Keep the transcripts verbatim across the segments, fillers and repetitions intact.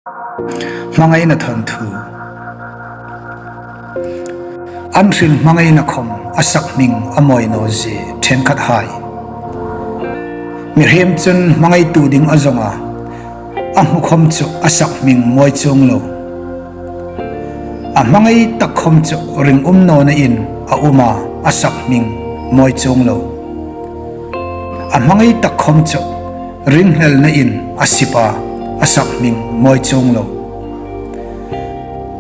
Hmangaina thawnthu. An hril hmangaina khawm a sak hming a mawi naw zie ṭhenkhathai. Mihriem chun hmangaitu ding a zawng a, a hmu khawm chu a sak hming mawi chuong lo. A hmangai tak khawm chu ringum nawna in a um a, a sak hming mawi chuong lo. A hmangai tak khawm chu ringhlelna in a sip a, a sak hming mawi chuong lo.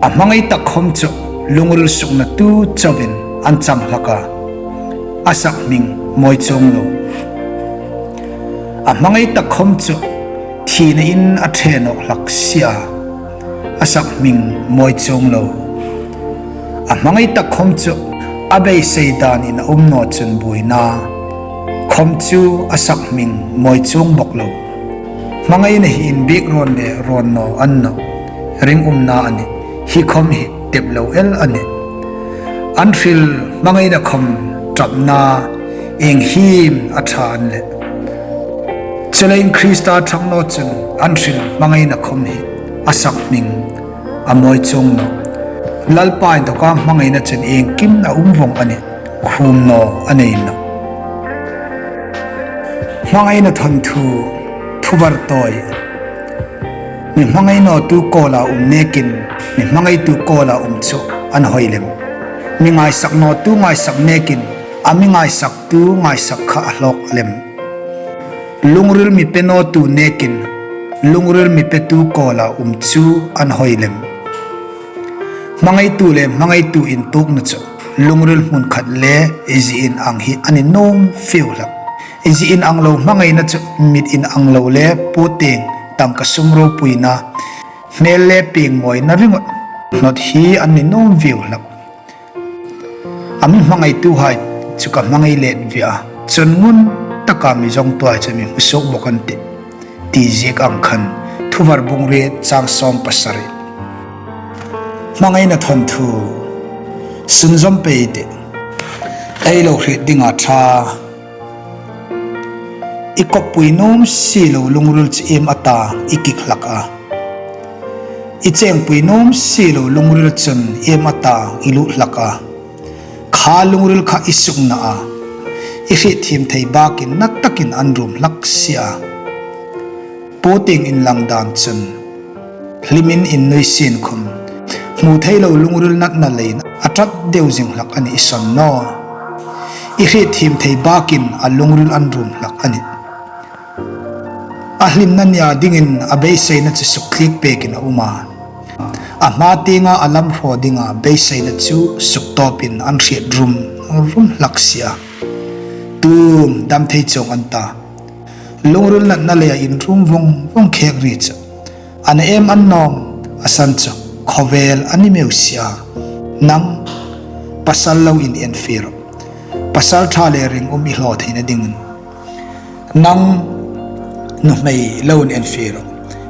A hmangai tak khawm chu lungril sukna tu chauin an chang hlak a, a sak hming mawi chuong lo. A hmangai tak khawm chu thina in a ṭhe nawk hlak si a, a sak hming mawi chuong lo. A hmangai tak khawm chu a beisei dan in a um naw chun buoina khawm chu a sak hming mawi chuong bawk lo. Hmangaina hi inbiek rawn le rawn naw a ni naw, ringumna a nih, hi khawm hi tep lo el a nih. An hril hmangaina khawm ṭapna ieng hiem a ṭha a ni leh. Chuleiin Krista ṭhang naw chun an hril hmangaina khawm hi a sak hming a mawi chuong naw. Lalpa inthoka hmangaina chun iengkim a um vawng a nih, khum naw a nei nawh. Hmangaina thawnthu, thuvar tawi. Mi hmangai nawtu kawla um nekin mi hmangaitu kawla um chu an hawi lem. Mi ngaisak nawtu ngaisak nekin a mi ngaisaktu ngaisak kha a hlawk lem. Lungril mi pe nawtu nekin lungril mi petu kawla um chu an hawi lem. Hmangaitu le hmangaitu intuokna chu lungril hmun khat le izie in ang hi a ni nuom fiu hlak. Izie in ang lo hmangaina chu mit in ang lo le puting tangka sum ropuina, hmel le pieng mawina ringawt hnawt hi a ni nuom fiu hlak. A mi hmangaituhai chu ka hmangai let ve a, chun ngun taka mi zawngtuhai chu mi hmu suok bawk an tih, ti ziek ang khan Thuvar bung riet chang sawm pasari. Hmangaina thawnthu, sunzawm pei tih. Ei lo hriet dinga ṭha. I koppui nuom si lo lungril chu iem a ta i kik hlak a. I chengpui nuom si lo lungril chun iem a ta i lut hlak a. Kha lungril kha i sukna a, i hrietthiem thei bakin na takin an rum hlak si a. Puting inlang dan chun hlimin innui sien khawm hmu thei lo lungril natna leiin a ṭap deu zing hlak a nih i sawn naw. I hrietthiem thei bakin a lungril an rum hlak a nih. A hlimna nia dingin a beiseina chu suktliek pekin a um a. A hma tienga a lam hraw dinga beiseina chu suktawpin an hriet rum rum hlak si a. Tum dam thei chuong an ta. Lungril natna leia inrum vawng vawng khek ri chu a na em an nawm, a san chu khawvel a ni meu si a. Nang pasal lo inenfie rawh, pasal ṭha le ringum i hlaw theina dingin. Nang nuhmei lo inenfie rawh,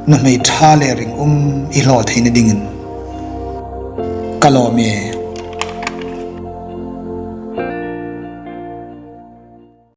nuhmei ṭha le ringum i hlaw theina dingin. Ka lawm e.